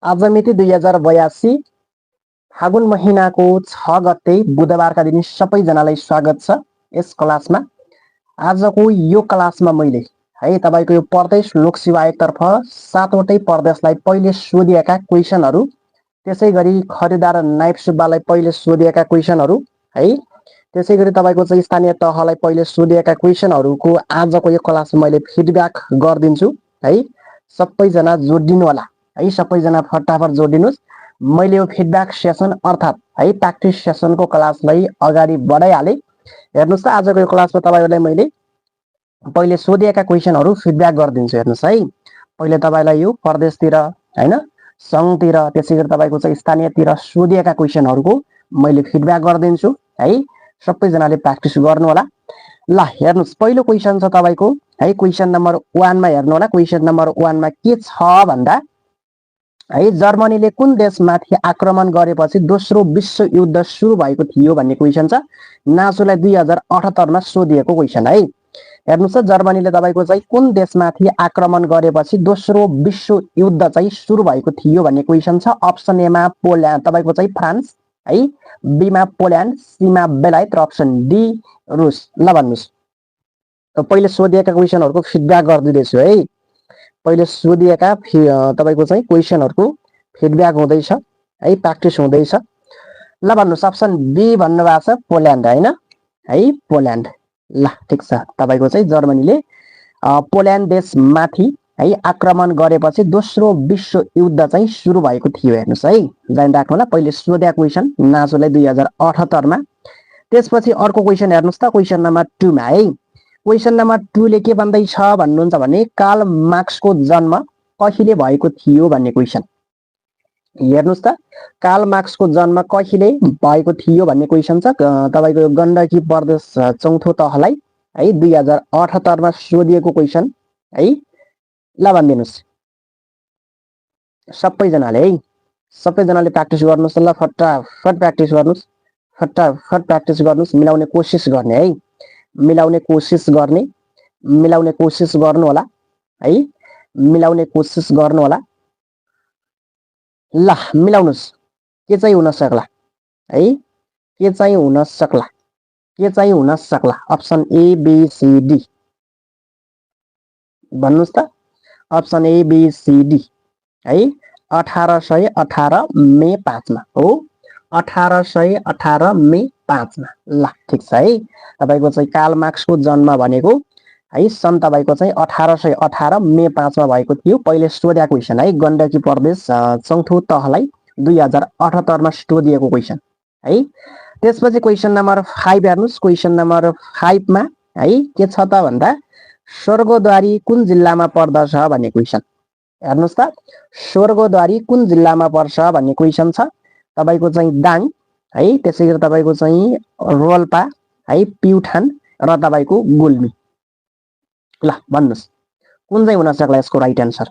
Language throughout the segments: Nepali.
आज मिति 2082 फागुन महिनाको 6 गते बुधबारका दिन सबैजनालाई स्वागत छ यस क्लासमा। आजको यो क्लासमा मैले है तपाईको यो प्रदेश लोकसेवा आयोगतर्फ 7वटै प्रदेशलाई पहिले सोधिएका क्वेशनहरू, त्यसैगरी खरिदार नायब सुब्बालाई पहिले सोधिएका क्वेशनहरू है, त्यसैगरी तपाईको चाहिँ स्थानीय तहलाई पहिले सोधिएका क्वेशनहरूको आजको यो क्लासमा मैले फिडब्याक गर्दिन्छु है। सबैजना जोडिनु होला है, सबैजना फटाफट जोडिनुस्। मैले यो फिडब्याक सेसन अर्थात् है प्र्याक्टिस सेसनको क्लासलाई अगाडि बढाइहाले। हेर्नुस् त आजको यो क्लासमा तपाईहरुलाई मैले पहिले सोधिएका क्वेशनहरू फिडब्याक गर्दिन्छु। हेर्नुस् है, पहिले तपाईलाई यो प्रदेशतिर हैन संघतिर त्यसैगरी तपाईको चाहिँ स्थानीयतिर सोधिएका क्वेशनहरूको मैले फिडब्याक गर्दिन्छु है। सबैजनाले प्र्याक्टिस गर्नु होला। ल हेर्नुस्, पहिलो क्वेशन छ तपाईको है क्वेशन नम्बर 1 मा हेर्नु होला। क्वेशन नम्बर 1 मा के छ भन्दा है जर्मनीले कुन देशमाथि आक्रमण गरेपछि दोस्रो विश्वयुद्ध सुरु भएको थियो भन्ने क्वेशन छ। नासोलाई 2078 मा सोधिएको क्वेशन है। हेर्नुस् त जर्मनीले तपाईको चाहिँ कुन देशमाथि आक्रमण गरेपछि दोस्रो विश्वयुद्ध चाहिँ सुरु भएको थियो भन्ने क्वेशन छ। अप्सन ए मा पोल्यान्ड तपाईको चाहिँ फ्रान्स है, बी मा पोल्यान्ड, सी मा बेलायत र अप्सन डी रुस। ल भन्नुस्, पहिले सोधिएका क्वेशनहरूको फिडब्याक गर्दिदैछु है। पहिले सोधिएका तपाईको चाहिँ क्वेशनहरूको फिडब्याक हुँदैछ है, प्र्याक्टिस हुँदैछ। ल भन्नुस्, अप्सन बी भन्नुभएको छ पोल्यान्ड हैन है, पोल्यान्ड। ल ठीक छ, तपाईको चाहिँ जर्मनीले पोल्यान्ड देशमाथि है आक्रमण गरेपछि दोस्रो विश्वयुद्ध चाहिँ सुरु भएको थियो। हेर्नुस् है, जानिराख्नु होला। पहिले सोधेको क्वेशन नासोलाई 2078 मा। त्यसपछि अर्को क्वेशन हेर्नुस् त क्वेशन नम्बर 2 मा है। क्वेशन नम्बर 2 ले के भन्दैछ भन्नुहुन्छ भने कार्ल मार्क्सको जन्म कहिले भएको थियो भन्ने क्वेशन। हेर्नुस् त कार्ल मार्क्सको जन्म कहिले भएको थियो भन्ने क्वेशन छ। तपाईको गण्डकी प्रदेश चौथो तहलाई है 2078 मा सोधिएको क्वेशन है। ल भनिदिनुस् सबैजनाले है, सबैजनाले प्र्याक्टिस गर्नुस्। ल फटाफट प्र्याक्टिस गर्नुस्, फटाफट प्र्याक्टिस गर्नुस्। मिलाउने कोसिस गर्ने है, मिलाउने कोसिस गर्ने, मिलाउने कोसिस गर्नु होला है, मिलाउने कोसिस गर्नु होला। ल मिलाउनुस्, के चाहिँ हुन सक्ला है, के चाहिँ हुन सक्ला, के चाहिँ हुन सक्ला। Option A B C D भन्नुस् त, option A B C D है। 1818 मे 5 मा हो, 1818 मे 5 मा। ल ठीक छ है, तपाईको चाहिँ कार्ल मार्क्सको जन्म भनेको है सन् तपाईको चाहिँ 1818 मे 5 मा भएको थियो। पहिले सोधेको क्वेशन है, गण्डकी प्रदेश चौथो तहलाई 2078 मा सोधिएको क्वेशन है। त्यसपछि क्वेशन नम्बर 5 हेर्नुस्। क्वेशन नम्बर 5 मा है के छ त भन्दा स्वर्गद्वारी कुन जिल्लामा पर्दछ भन्ने क्वेशन। हेर्नुस् त स्वर्गद्वारी कुन जिल्लामा पर्छ भन्ने क्वेशन छ। तपाईको चाहिँ दाङ है, त्यसैगरी तपाईको चाहिँ रोल्पा है, प्युठान र तपाईको गुल्मी। ल भन्नुस् कुन चाहिँ हुन सक्ला यसको राइट आन्सर।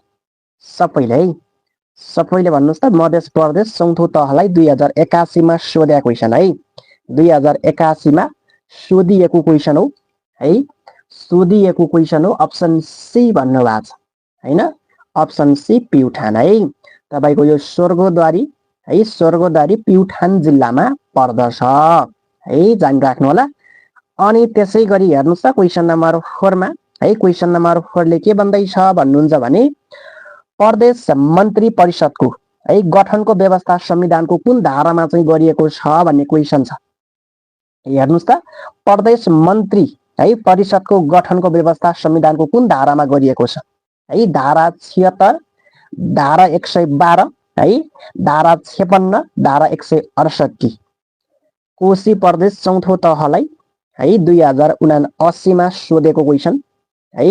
सबैले है, सबैले भन्नुस् त मध्य प्रदेश चौथो तहलाई 2081 मा सोधेको क्वेशन है। 2081 मा सोधिएको क्वेशन हो है, सोधिएको क्वेशन हो। अप्सन सी भन्नुभएको छ हैन, अप्सन सी प्युठान है। तपाईको यो स्वर्गद्वारी है, स्वर्गद्वारी प्युठान जिल्लामा पर्दछ है, जानिराख्नु होला। अनि त्यसैगरी हेर्नुस् त क्वेशन नम्बर 4 मा है। क्वेशन नम्बर 4 ले के भन्दैछ भन्नुहुन्छ भने प्रदेश मन्त्री परिषदको है गठनको व्यवस्था संविधानको कुन धारामा चाहिँ गरिएको छ भन्ने क्वेशन छ। हेर्नुस् त प्रदेश मन्त्री है परिषदको गठनको व्यवस्था संविधानको कुन धारामा गरिएको छ है। धारा 76, धारा 112 है, धारा 56, धारा 168। कोशी प्रदेश चौथो तहलाई है 2079 मा सोधेको क्वेशन है,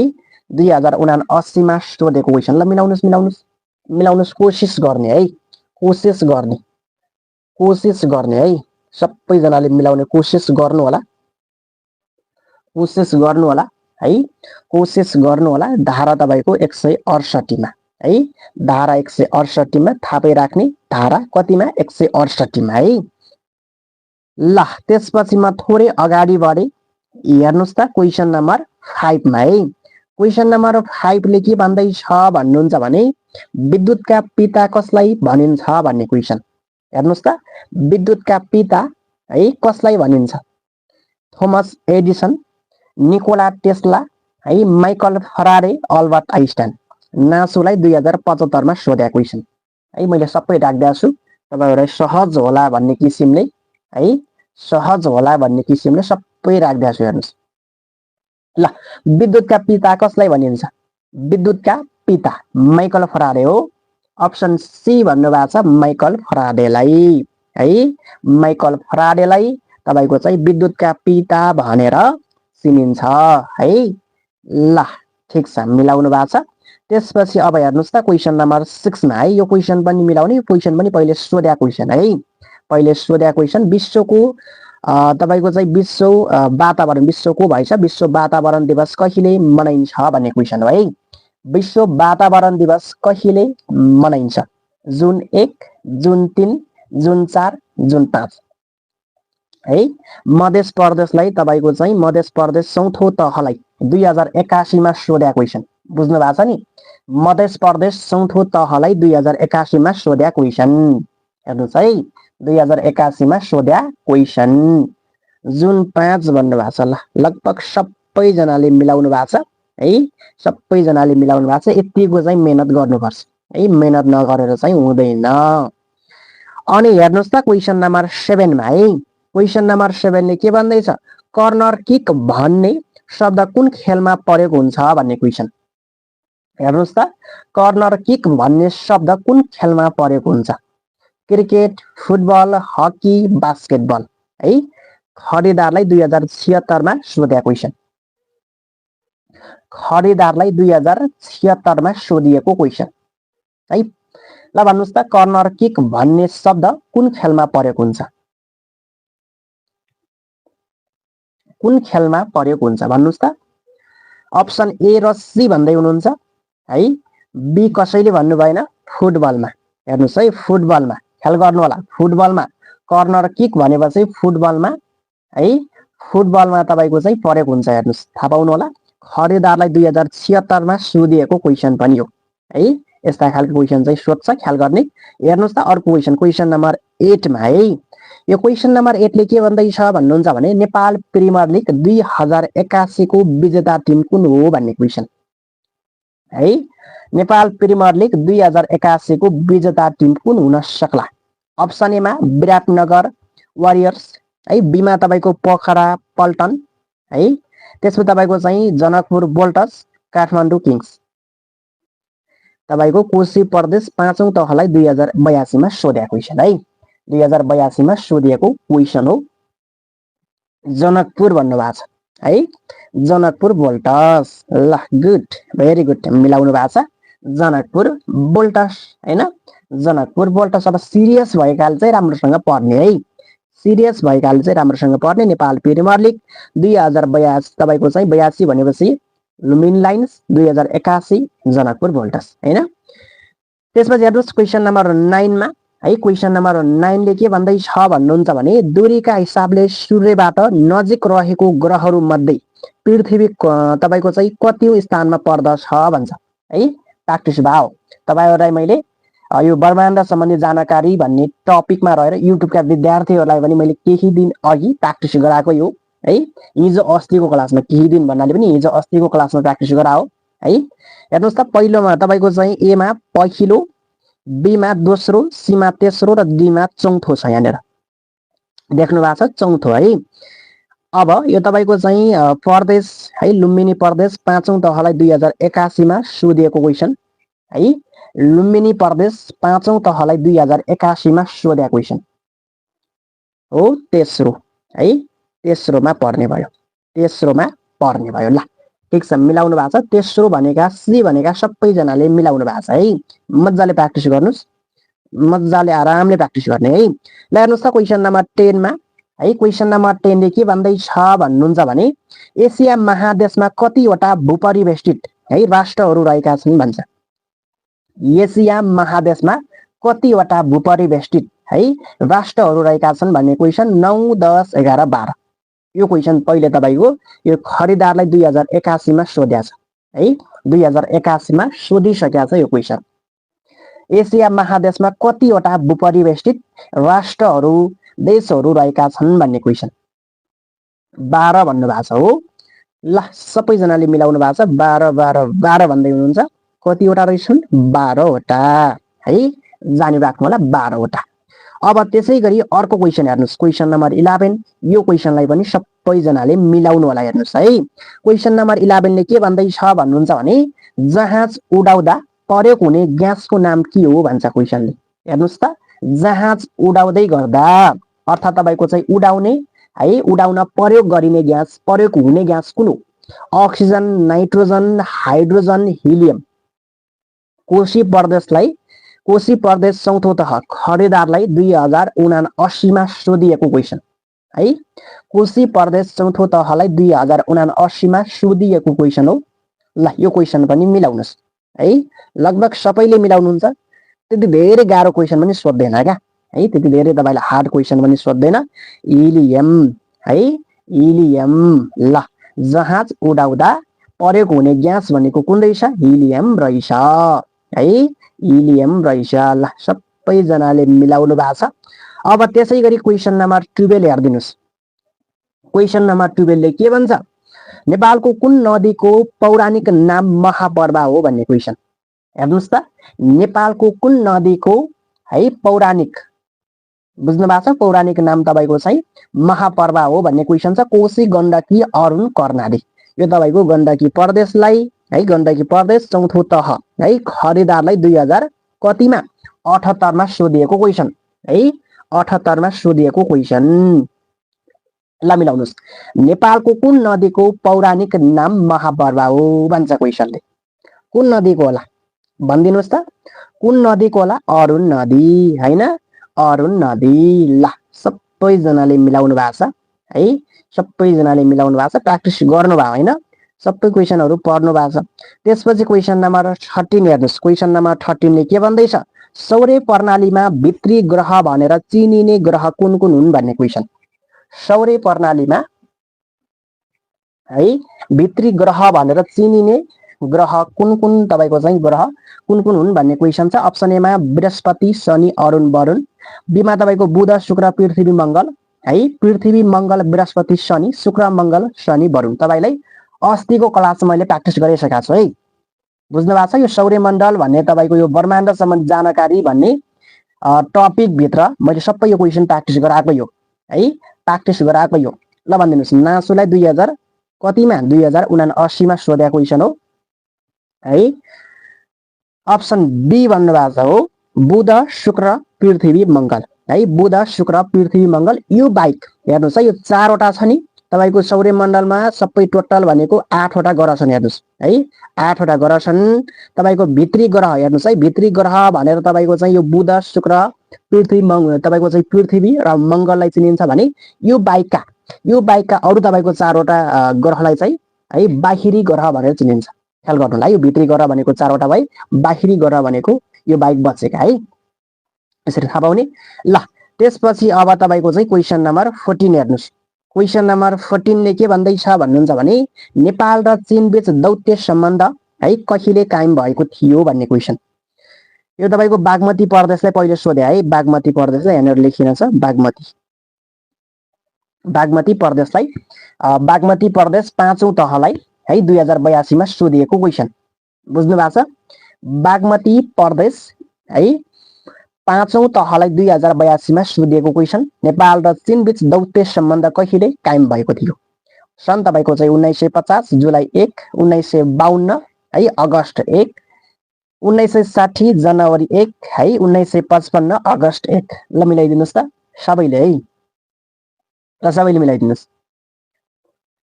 2079 मा सोधेको क्वेशन। ल मिलाउनुस्, मिलाउनुस्, मिलाउनुस्, कोसिस गर्ने है, कोसिस गर्ने, कोसिस गर्ने है। सबैजनाले मिलाउने कोसिस गर्नु होला, कोसिस गर्नु होला है, कोसिस गर्नु होला। धारा तपाईको 168 मा है, धारा 168 मा थापै राख्ने। धारा कतिमा 168 मा है। ल त्यसपछि म थोरै अगाडि बढे। हेर्नुस् त क्वेशन नम्बर 5 मा है। क्वेशन नम्बर 5 ले के भन्दैछ भन्नुहुन्छ भने विद्युतका पिता कसलाई भनिन्छ भन्ने क्वेशन हेर्नुस् त विद्युतका पिता है कसलाई भनिन्छ थोमस एडिसन निकोला टेस्ला है माइकल फराडे अल्बर्ट आइन्स्टाइन नासोलाई 2075 मा सोधेको क्वेशन है मैले सबै राख्दिएको छु तपाईहरुलाई सहज होला भन्ने किसिमले है सहज होला भन्ने किसिमले सबै राख्दिएको छु हेर्नुस् ल विद्युतका पिता कसलाई भनिन्छ विद्युतका पिता माइकल फराडे हो अप्सन सी भन्नुभएको छ माइकल फराडेलाई है माइकल फराडेलाई तपाईको चाहिँ विद्युतका पिता भनेर चिनिन्छ है ल ठीक छ मिलाउनु भएको छ त्यसपछि अब हेर्नुस् त क्वेशन नम्बर 6 मा है यो क्वेशन पनि मिलाउने यो क्वेशन पनि पहिले सोधेको क्वेशन है पहिले सोधेको क्वेशन विश्वको तपाईको चाहिँ विश्व वातावरण विश्वको भएछ विश्व वातावरण दिवस कहिले मनाइन्छ भन्ने क्वेशन हो है विश्व वातावरण दिवस कहिले मनाइन्छ जुन 1 जुन 3 जुन 4 जुन 5 है मध्य प्रदेशलाई तपाईको चाहिँ मध्य प्रदेश चौथो तहलाई 2081 मा सोधेको क्वेशन बुझ्नु भएको छ नि मध्य प्रदेश चौथो तहलाई 2081 मा सोधेको क्वेशन हेर्नुस् है 2081 मा सोधेको क्वेशन जुन 5 भन्नु भएको छ ल लगभग सबै जनाले मिलाउनु भएको छ है सबै जनाले मिलाउनु भएको छ यतिको चाहिँ मेहनत गर्नुपर्छ है मेहनत नगरेर चाहिँ हुँदैन अनि हेर्नुस् त क्वेशन नम्बर 7 मा है क्वेशन नम्बर 7 ले के भन्दैछ कर्नर किक भन्ने शब्द कुन खेलमा प्रयोग हुन्छ भन्ने क्वेशन हेर्नुस् त कर्नर किक भन्ने शब्द कुन खेलमा प्रयोग हुन्छ क्रिकेट फुटबल हकी बास्केटबल है खरिदारलाई 2076 मा सोधेको क्वेशन खरिदारलाई 2076 मा सोधिएको क्वेशन है ल भन्नुस् त कर्नर किक भन्ने शब्द कुन खेलमा प्रयोग हुन्छ कुन खेलमा प्रयोग हुन्छ भन्नुस् त अप्सन ए र सी भन्दै हुनुहुन्छ है बी कसैले भन्नु भएन फुटबलमा हेर्नुस् है फुटबलमा ख्याल गर्नु होला फुटबलमा कर्नर किक भनेपछि फुटबलमा है फुटबलमा तपाईको चाहिँ प्रयोग हुन्छ हेर्नुस् थाहा पाउनु होला खरिदारलाई 2076 मा सोधिएको क्वेशन पनि हो है यस्ता खालको क्वेशन चाहिँ सोध्छ ख्याल गर्ने हेर्नुस् त अर्को क्वेशन नम्बर 8 मा है यो क्वेशन नम्बर 8 ले के भन्दैछ भन्नुहुन्छ भने नेपाल प्रिमियर लिग 2081 को विजेता टिम कुन हो भन्ने क्वेशन है नेपाल प्रिमियर लिग 2081 को विजेता टिम कुन हुन सक्ला अप्सन ए मा विराटनगर वारियर्स है बी मा तपाईको पोखरा पल्टन है त्यसपछि तपाईको चाहिँ जनकपुर बोल्टस काठमाडौँ किङ्स तपाईको कोशी प्रदेश 5औं तहलाई 2082 मा सोधेको क्वेशन है 2082 मा सोधिएको क्वेशन हो जनकपुर भन्नुभएको छ है जनकपुर बोल्टस ल गुड भेरी गुड मिलाउनु भएको छ जनकपुर बोल्टस हैन जनकपुर बोल्टस अब सिरियस भएकाले चाहिँ राम्रोसँग पढ्ने है सिरियस भएकाले चाहिँ राम्रोसँग पढ्ने नेपाल प्रिमियर लिग 2082 तपाईको चाहिँ 82 भनेपछि लुम्बिनी लाइन्स 2081 जनकपुर बोल्टस हैन त्यसपछि हेर्नुस् क्वेशन नम्बर 9 मा है क्वेशन नम्बर 9 ले के भन्दैछ भन्नुहुन्छ भने दूरीका हिसाबले सूर्यबाट नजिक रहेको ग्रहहरू मध्ये पृथ्वी तपाईको चाहिँ कतिौं स्थानमा पर्दछ भन्छ है प्र्याक्टिस भयो तपाईहरुलाई मैले यो ब्रह्माण्ड सम्बन्धी जानकारी भन्ने टपिकमा रहेर युट्युबका विद्यार्थीहरुलाई पनि मैले केही दिन अघि प्र्याक्टिस गराएको हो है हिजो अस्तिको क्लासमा केही दिन भन्नाले पनि हिजो अस्तिको क्लासमा प्र्याक्टिस गराओ है हेर्नुस् त पहिलोमा तपाईको चाहिँ ए मा पहिलो बी मा दोस्रो सी मा तेस्रो र डी मा चौथो छ यहाँनेर देख्नु भएको छ चौथो है अब यो तपाईको चाहिँ प्रदेश है लुम्बिनी प्रदेश 5औं तहलाई 2081 मा सोधिएको क्वेशन है लुम्बिनी प्रदेश 5औं तहलाई 2081 मा सोधेको क्वेशन हो तेस्रो है तेस्रोमा पर्ने भयो तेस्रोमा पर्ने भयो ल ठीक छ मिलाउनु भएको छ तेस्रो भनेका सी भनेका सबै जनाले मिलाउनु भएको छ है मज्जाले प्र्याक्टिस गर्नुस् मज्जाले आरामले प्र्याक्टिस गर्ने है ल हेर्नुस् त क्वेशन नम्बर 10 मा है क्वेशन नम्बर 10 ले के भन्दैछ भन्नुहुन्छ भने एसिया महादेशमा कतिवटा भूपरिवेष्टित है राष्ट्रहरू रहेका छन् भन्छ एसिया महादेशमा कतिवटा भूपरिवेष्टित है राष्ट्रहरू रहेका छन् भन्ने क्वेशन 9 10 11 12 यो क्वेशन पहिले तपाईको यो खरिदारलाई 2081 मा सोध्या छ है 2081 मा सोधिसकेको छ यो क्वेशन एसिया महादेशमा कतिवटा भूपरिवेष्टित राष्ट्रहरू देशहरू रहेका छन् भन्ने क्वेसन। 12 भन्नु भएको छ हो। ल सबैजनाले मिलाउनु भएको छ 12 12 12 भन्दै हुनुहुन्छ। कतिवटा रहेछन्? 12 वटा है, जानी राख्नु होला 12 वटा। अब त्यसै गरी अर्को क्वेसन हेर्नुस्, क्वेसन नम्बर 11। यो क्वेसनलाई पनि सबैजनाले मिलाउनु होला। हेर्नुस् है, क्वेसन नम्बर 11 ले के भन्दैछ भन्नुहुन्छ भने जहाज उडाउँदा प्रयोग हुने ग्यासको नाम के हो भन्छ क्वेसनले। हेर्नुस् त, जहाज उडाउँदै गर्दा अर्थात् तपाईको चाहिँ उडाउने है, उडाउन प्रयोग गरिने ग्यास, प्रयोग हुने ग्यास कुन हो? Oxygen, nitrogen, hydrogen, helium. Koshi Pradesh चौथो तह खरिदारलाई 2079 मा सोधिएको क्वेसन है। कोशी प्रदेश चौथो तहलाई 2079 मा सोधिएको क्वेसन हो। ल यो क्वेसन पनि मिलाउनुस् है। लगभग सबैले मिलाउनुहुन्छ। त्यति धेरै गाह्रो क्वेसन पनि सोध्दैन क्या है, त्यति धेरै तपाईलाई हार्ड क्वेसन पनि सोध्दैन। हिलियम है, हिलियम। ल जहाज उडाउँदा प्रयोग हुने ग्यास भनेको कुन रहेछ? हिलियम रहेछ है, हिलियम रहेछ। ल सबैजनाले मिलाउनु भएको छ। अब त्यसै गरी क्वेसन नम्बर 12 हेर्दिनुस्। क्वेसन नम्बर 12 ले के भन्छ? नेपालको कुन नदीको पौराणिक नाम महापर्वा हो भन्ने क्वेसन। हेर्नुस् त, नेपालको कुन नदीको है पौराणिक, बुझ्नु भएको छ? पौराणिक नाम तपाईको चाहिँ महापर्वा हो भन्ने क्वेसन छ। कोशी, गण्डकी, अरुण, कर्णाली। यो तपाईको गण्डकी प्रदेशलाई है, गण्डकी प्रदेश चौथो तह है खरिदारलाई 2000 कतिमा? 78 मा सोधिएको क्वेसन है, 78 मा सोधिएको क्वेसन। ल मिलाउनुस्, नेपालको कुन नदीको पौराणिक नाम महापर्वा हो भन्छ क्वेसनले। कुन नदीको होला भनिदिनुस् त, कुन नदीको होला? अरुण नदी हैन, अरुण नदी। ल सबैजनाले मिलाउनु भएको छ है, सबैजनाले मिलाउनु भएको छ। प्र्याक्टिस गर्नु भयो हैन, सबै क्वेसनहरु पढ्नु भएको छ। त्यसपछि क्वेसन नम्बर 13 हेर्नुस्। क्वेसन नम्बर 13 ले के भन्दैछ? सौर्य प्रणालीमा भित्री ग्रह भनेर चिनिने ग्रह कुन कुन हुन् भन्ने क्वेसन। सौर्य प्रणालीमा है भित्री ग्रह भनेर चिनिने ग्रह कुन कुन तपाईको चाहिँ ग्रह कुन कुन हुन् भन्ने क्वेसन छ। अप्सन ए मा बृहस्पति, शनि, अरुण, वरुण। बी मा तपाईको बुध, शुक्र, पृथ्वी, मंगल है। पृथ्वी, मंगल, बृहस्पति, शनि, शुक्र, मंगल, शनि, वरुण। तपाईलाई अस्तिको क्लास मैले प्र्याक्टिस गरिसकेको छु है, बुझ्नु भएको छ? यो सौर्यमण्डल भन्ने तपाईको यो ब्रह्माण्डसम्म जानकारी भन्ने टपिक भित्र मैले सबै यो क्वेसन प्र्याक्टिस गराएको यो है, प्र्याक्टिस गराएको यो। ल भनिदिनुस्, नासुलाई 2000 कतिमा? 2079 मा सोधेको क्वेसन हो है। अप्सन बी भन्नु भएको छ हो, बुध, शुक्र, पृथ्वी, मंगल है। बुध, शुक्र, पृथ्वी, मंगल। यो बाइक हेर्नुस् है, यो 4 वटा छ नि तपाईको सौर्यमण्डलमा। सबै टोटल भनेको 8 वटा ग्रह छन् हेर्नुस् है, 8 वटा ग्रह छन्। तपाईको भित्री ग्रह हेर्नुस् है, भित्री ग्रह भनेर तपाईको चाहिँ यो बुध, शुक्र, पृथ्वी, तपाईको चाहिँ पृथ्वी र मंगललाई चिनिन्छ भने यो बाइकका अरु तपाईको 4 वटा ग्रहलाई चाहिँ है बाहिरी ग्रह भनेर चिनिन्छ। ख्याल गर्नु होला, यो भित्री ग्रह भनेको 4 वटा भई, बाहिरी ग्रह भनेको यो बाइक बचेका है, यसरी थाहा पाउने। ल त्यसपछि अब तपाईको चाहिँ क्वेसन नम्बर 14 हेर्नुस्। क्वेसन नम्बर 14 ले के भन्दैछ भन्नुहुन्छ भने नेपाल र चीन बीच दौत्य सम्बन्ध है कहिले कायम भएको थियो भन्ने क्वेसन। यो तपाईको बागमती प्रदेशलाई पहिले सोधे है, बागमती प्रदेशलाई यहाँनिर लेखिन छ। बागमती प्रदेशलाई, बागमती प्रदेश 5औं तहलाई है 2082 मा सोधिएको क्वेसन। बुझ्नु भएको छ? बागमती प्रदेश है 5औं तहलाई 2082 मा सोधिएको क्वेसन। नेपाल र चीन बीच दौत्य सम्बन्ध कहिले कायम भएको थियो? सन् तपाईको चाहिँ 1950 जुलाई 1, 1952 है अगस्त 1, 1960 जनवरी 1 है, 1955 अगस्त 1। ल मिलाइदिनुस् त सबैले है, ल सबैले मिलाइदिनुस्,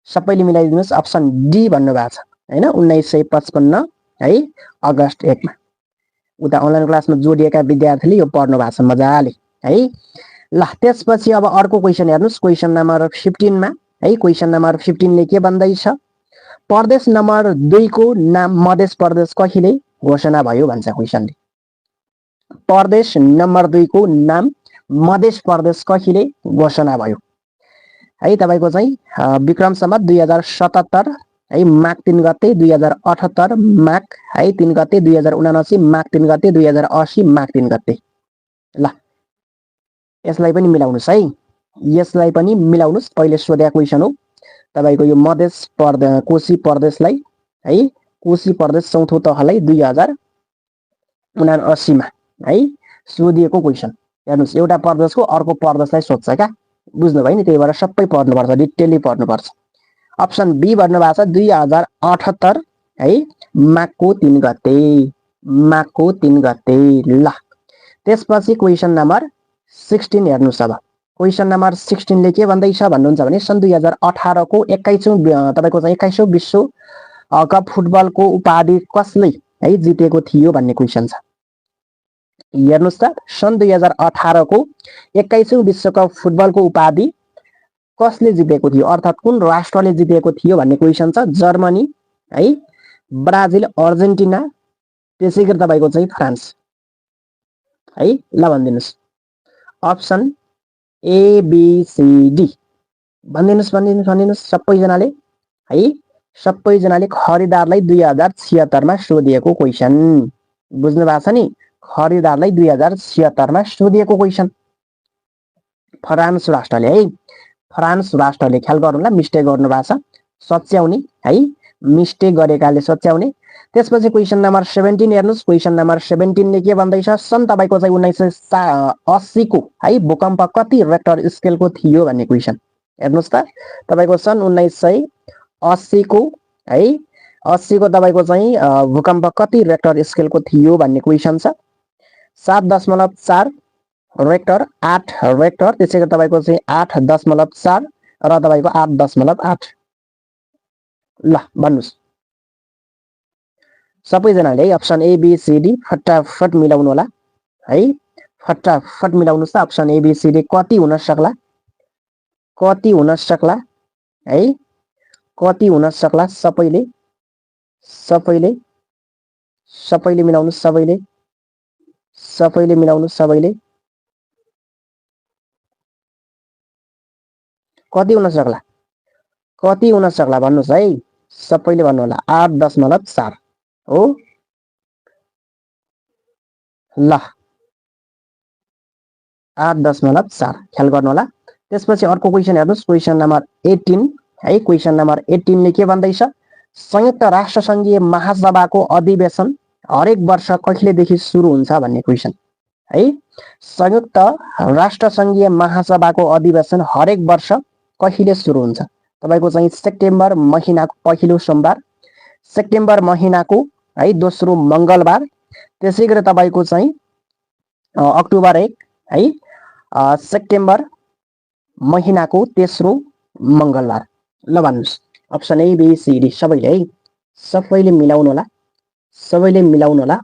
सबैले मिलाइदिनुस्। अप्सन डी भन्नु भएको छ हैन, 1955 है अगस्त 1 मा। उता अनलाइन क्लासमा जोडिएका विद्यार्थीले यो पढ्नु भएको छ मजाले है। ल त्यसपछि अब अर्को क्वेसन हेर्नुस्। क्वेसन नम्बर 15 मा है, क्वेसन नम्बर 15 ले के भन्दैछ? प्रदेश नम्बर 2 को नाम मध्य प्रदेश कहिले घोषणा भयो भन्छ क्वेसनले। प्रदेश नम्बर 2 को नाम मध्य प्रदेश कहिले घोषणा भयो है? तपाईको चाहिँ विक्रम सम्वत 2077 है माघ 3 गते 2078 माघ है 3 गते 2079 माघ 3 गते 2080 माघ 3 गते ल यसलाई पनि मिलाउनुस् है यसलाई पनि मिलाउनुस् पहिले सोधेको क्वेशन हो तपाईको यो कोशी प्रदेशलाई है कोशी प्रदेश चौथो तहलाई 2079 मा है सोधिएको क्वेशन हेर्नुस् एउटा प्रदेशको अर्को प्रदेशलाई सोध्छ क्या बुझ्नु भयो नि त्यही भएर सबै पढ्नुपर्छ डिटेलली पढ्नुपर्छ अप्सन बी भन्नु भएको छ 2078 है माघको 3 गते माघको 3 गते ल त्यसपछि क्वेशन नम्बर 16 हेर्नुस् अब क्वेशन नम्बर 16 ले के भन्दैछ भन्नुहुन्छ भने सन् 2018 को 21औं तपाईको चाहिँ 21औं विश्व कप फुटबलको उपाधि कसले है जितेको थियो भन्ने क्वेशन छ हेर्नुस् त सन् 2018 को 21औं विश्वकप फुटबलको उपाधि कसले जितेको थियो अर्थात कुन राष्ट्रले जितेको थियो भन्ने क्वेशन छ जर्मनी है ब्राजिल अर्जेन्टिना त्यसैगरी तपाईको चाहिँ फ्रान्स है ल भन्दिनुस् option A B C D भन्दिनुस् सबैजनाले है सबैजनाले खरिदारलाई 2076 मा सोधिएको क्वेशन बुझ्नु भएको छ नि खरिदारलाई 2076 मा सोधिएको क्वेशन फ्रान्स राष्ट्रले है फ्रान्स राष्ट्रले ख्याल गर्नुला मिस्टेक गर्नु भएको छ सच्याउने है मिस्टेक गरेकाले सच्याउने त्यसपछि क्वेशन नम्बर 17 हेर्नुस् क्वेशन नम्बर 17 ले के भन्दैछ सन् तपाईको चाहिँ 1980 को है भूकम्प कति रेक्टर स्केलको थियो भन्ने क्वेशन हेर्नुस् त तपाईको सन् 1980 को है 80 को तपाईको चाहिँ भूकम्प कति रेक्टर स्केलको थियो भन्ने क्वेशन छ 7.4 रेक्टर 8 रेक्टर त्यसैगरी तपाईको चाहिँ 8.4 र तपाईको 8.8 ल भन्नुस् सबैजनाले option A B C D फटाफट मिलाउनु होला है फटाफट मिलाउनुस् त option A B C D कति हुन सक्ला है कति हुन सक्ला सबैले मिलाउनुस् सबैले मिलाउनुस् सबैले कति हुन सक्ला भन्नुस् है सबैले भन्नु होला 8.4 हो ल 8.4 ख्याल गर्नु होला त्यसपछि अर्को क्वेशन हेर्नुस् क्वेशन नम्बर 18 है क्वेशन नम्बर 18 ले के भन्दैछ संयुक्त राष्ट्र संघीय महासभाको अधिवेशन हरेक वर्ष कहिलेदेखि सुरु हुन्छ भन्ने क्वेशन है संयुक्त राष्ट्र संघीय महासभाको अधिवेशन हरेक वर्ष कहिले सुरु हुन्छ तपाईको चाहिँ सेप्टेम्बर महिनाको पहिलो सोमबार सेप्टेम्बर महिनाको है दोस्रो मंगलबार त्यसैगरी तपाईको चाहिँ अक्टोबर 1 है सेप्टेम्बर महिनाको तेस्रो मंगलबार ल भन्नुस् option A B C D सबैले मिलाउनु होला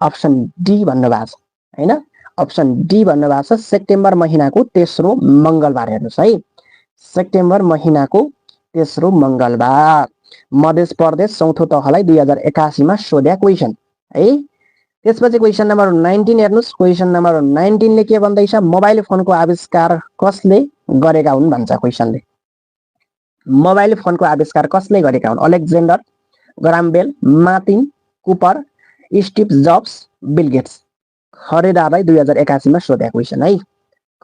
अप्सन डी भन्नु भएको छ हैन अप्सन डी भन्नु भएको छ सेप्टेम्बर महिनाको तेस्रो मंगलबार हेर्नुस् है सेप्टेम्बर महिनाको तेस्रो मंगलबार मध्य प्रदेश चौथो तहलाई 2081 मा सोध्या क्वेशन है त्यसपछि क्वेशन नम्बर 19 हेर्नुस् क्वेशन नम्बर 19 ले के भन्दैछ मोबाइल फोनको आविष्कार कसले गरेका हुन् भन्छ क्वेशनले मोबाइल फोनको आविष्कार कसले गरेका हुन् Alexander Graham Bell Martin Cooper Steve Jobs Bill Gates खरिदारलाई 2081 मा सोधेको क्वेशन है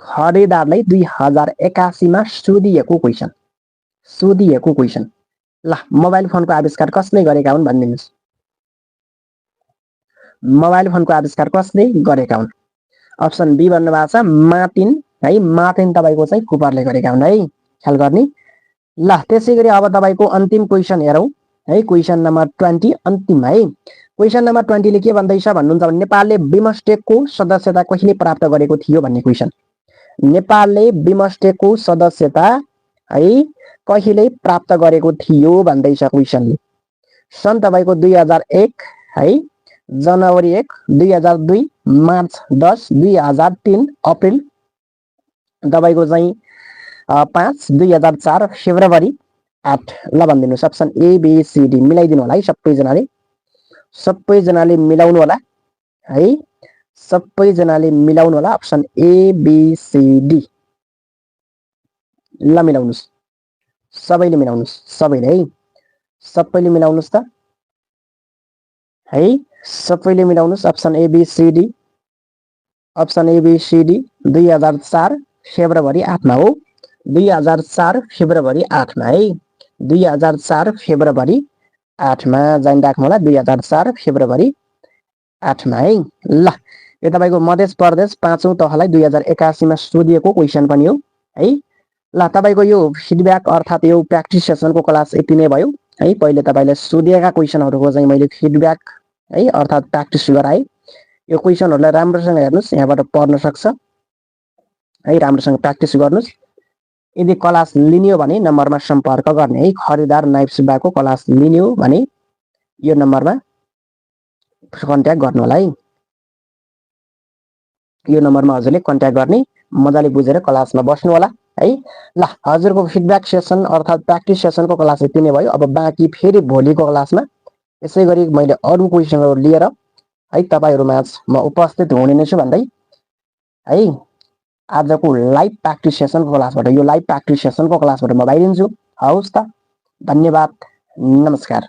खरिदारलाई 2081 मा सोधिएको क्वेशन ल मोबाइल फोनको आविष्कार कसले गरेका हुन् भन्दिनुस् मोबाइल फोनको आविष्कार कसले गरेका हुन् अप्सन बी भन्नु भएको छ मार्टिन है मार्टिन तपाईको चाहिँ कुपरले गरेका हुन् है ख्याल गर्ने ल त्यसैगरी अब तपाईको अन्तिम क्वेशन हेरौं है क्वेशन नम्बर 20 अन्तिम है क्वेशन नम्बर 20 ले के भन्दैछ भन्नुहुन्छ भने नेपालले बिमस्टेकको सदस्यता कहिले प्राप्त गरेको थियो भन्ने क्वेशन नेपालले बिमस्टेकको सदस्यता है कहिले प्राप्त गरेको थियो भन्दैछ क्वेशनले सन् तपाईको 2001 है जनवरी 1 2002 मार्च 10 2003 अप्रिल तपाईको चाहिँ 5 2004 फेब्रुअरी 8 ल भन्दिनुस् option A B C D मिलाइदिनु होला है सबैजनाले मिलाउनु होला है सबैजनाले मिलाउनु होला option A B C D ल मिलाउनुस् सबैले है सबैले मिलाउनुस् त है सबैले मिलाउनुस् अप्सन एबीसीडी 2004 फेब्रुअरी 8 मा हो 2004 फेब्रुअरी 8 मा है 2004 फेब्रुअरी 8 मा जाइन राख्नु होला 2004 फेब्रुअरी 8 मा है ल यो तपाईको मध्य प्रदेश पाँचौं तहलाई 2081 मा सोधिएको क्वेशन पनि हो है ल तपाईको यो फिडब्याक अर्थात यो प्र्याक्टिस सेसनको क्लास यति नै भयो है पहिले तपाईले सोधिएका क्वेशनहरुको चाहिँ मैले फिडब्याक है अर्थात प्र्याक्टिस गराए यो क्वेशनहरुलाई राम्रोसँग हेर्नुस् यहाँबाट पढ्न सक्छ है राम्रोसँग प्र्याक्टिस गर्नुस् यदि क्लास लिने हो भने नम्बरमा सम्पर्क गर्ने है खरिदार नाइब सुब्बाको क्लास लिने हो भने यो नम्बरमा कन्ट्याक्ट गर्नु होला है यो नम्बरमा हजुरले कन्ट्याक्ट गर्ने मजाले बुझेर क्लासमा बस्नु होला है ल हजुरको फिडब्याक सेसन अर्थात प्र्याक्टिस सेसनको क्लास यति नै भयो अब बाँकी फेरि भोलिको क्लासमा यसैगरी मैले अरु क्वेशनहरु लिएर है तपाईहरुमाझ म उपस्थित हुने नै छु भन्दै है आजको लाइभ प्र्याक्टिस सेसनको क्लासबाट यो लाइभ प्र्याक्टिस सेसनको क्लासबाट म बाहिरिन्छु हवस् त धन्यवाद नमस्कार